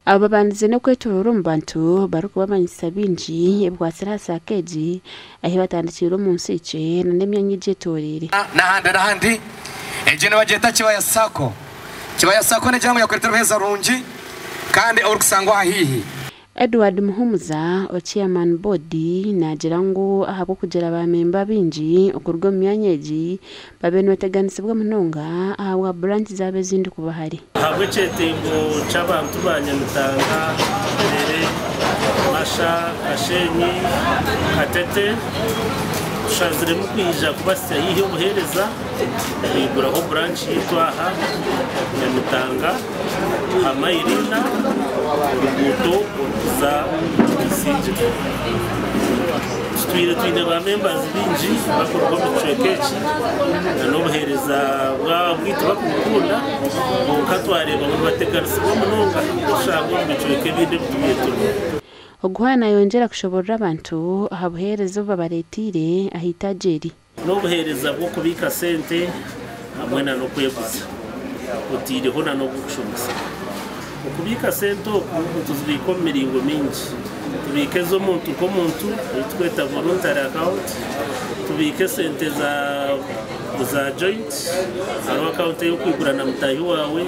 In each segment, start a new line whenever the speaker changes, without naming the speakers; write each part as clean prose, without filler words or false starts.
Aba babandize n'okwetoroora omu bantu barikubamanyisa bingi ebikwatsire aha saako egi ahi batandikiire omu nsiikye n'emyanya egyetoreire.
N'ahandi n'ahandi. Egyo nibagyeta Kibaya Sacco. Kibaya Sacco negira ngu yakureetera obuheereza burungi kandi oburikusangwa aha haihi.
Edward Muhumuza, o Chairman Board naagira ngu ahabw'okugira ba memba baingi okuruga omu myanya egi, babaire nibateganisibwa munonga ahabwa branch zaabo ezindi kuba hare.
Ahabw'ekyetengo ky'abantu ba Nyamitanga, Mperere, Masha, Kashenyi, Katete, tushaziremu kwija kubasya haihi obuheereza kwiguraho branch yaitu aha Nyamitanga aha mayiro ina oruguuto orikuza Isingiro. Tutwire twine ba members baingi bakuruga omu kicweka eki na n'obuheereza bwaitu bakubukunda kwonka twareeba ngu nibateganisibwa munonga kushangwa omu bicweka ebindi ebi turiyo turimu.
Oguha nayongyera kushoborora abantu aha buheereza obu babareeteire aha itaagi eri.
N'obuheereza bw'okubiika sente hamwe na n'okweguza otaireho na n'obw'okushomesa. Okubiika sente oku nituzibiika omu miringo mingi. Tubiika ez'omuntu nk'omuntu ei turikweta voluntary account, tubiika esente za za joint, hariho account ey'okwigura na mutaahi waawe,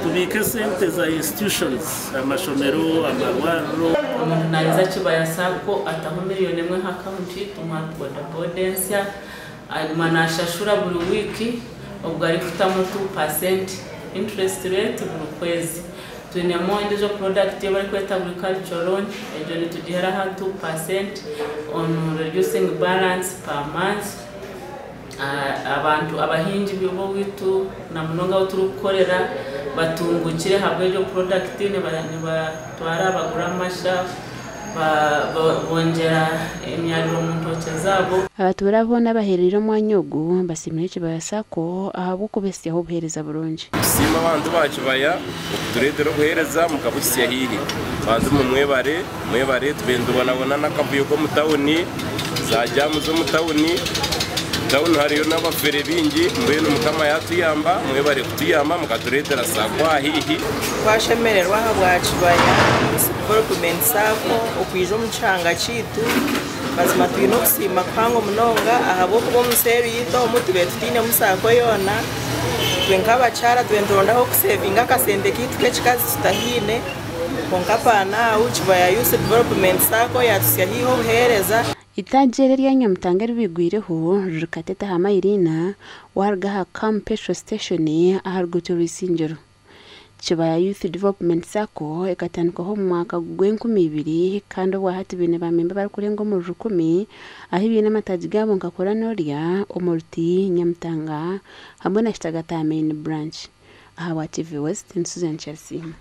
tubiika esente za institutions, amashomero, amarwariro.
Omuntu naaheza Kibaya Sacco ataho miriyoni emwe aha akawunti tumuha bodaboda ensya aguma naashashura buri wiiki obwo arikutamu 2% interest rate buri kwezi. Twinemu endiijo product ei barikweta agricultural loan egyo nitugihera aha 2% on reducing balance per month. Abantu abahingi b'owaitu na munonga ahu turikukorera batungukire ahabw'egyo product nibatwara bagura amasha bongyera emyariro omu ntookye zaabo.
Abatuura boona abahereire omwanya ogu basiimire Kibaya Sacco ahabw'okubahitsyaho obuheereza burungi.
Tusiima abantu ba Kibaya okutureetera obuheereza mukabuhitsya haihi. Bantu mwe mwebare, mwebare tube nitubonabona n'akavuyo k'omu tawuni, za jaamu z'omu tawuni. Tawuni hariyo n'abafere baingi, mbwenu Mukama yaatuyamba, mwebare kutuyamba mukatureetera Sacco aha haihi.
Twashemererwa ahabwa Kibaya Youth Development Sacco okwija omu kihanga kyaitu. Mazima twine okusiima kuhango munonga ahabw'okuba omu seeri yaitu omu tubaire tutainemu Sacco yoona. Itwe nk'abakyara tubaire nituronda ah'okusevinga akasente kaitu k'ekikazi tutahaine. Kwonka Panau, Kibaya Youth Development Sacco yatutsya haihi obuheereza.
Eitaagi eri erya Nyamutanga eri baigwireho riri Katete aha mayiro ina waaruga aha Kam Petrol Station aha ruguuto rw'Isingiro. Kibaya Youth Development Sacco ekatandikwaho omu mwaka gw'enkumi ibiri kandi obwahati baine ba memba abarikurenga omuri rukumi ahu baine amataagi gaabo nka Kuranorya, Omuruti, Nyamutanga hamwe na Kitagata Main Branch. Ahabwa TV West, ni Susan Kyarisiima.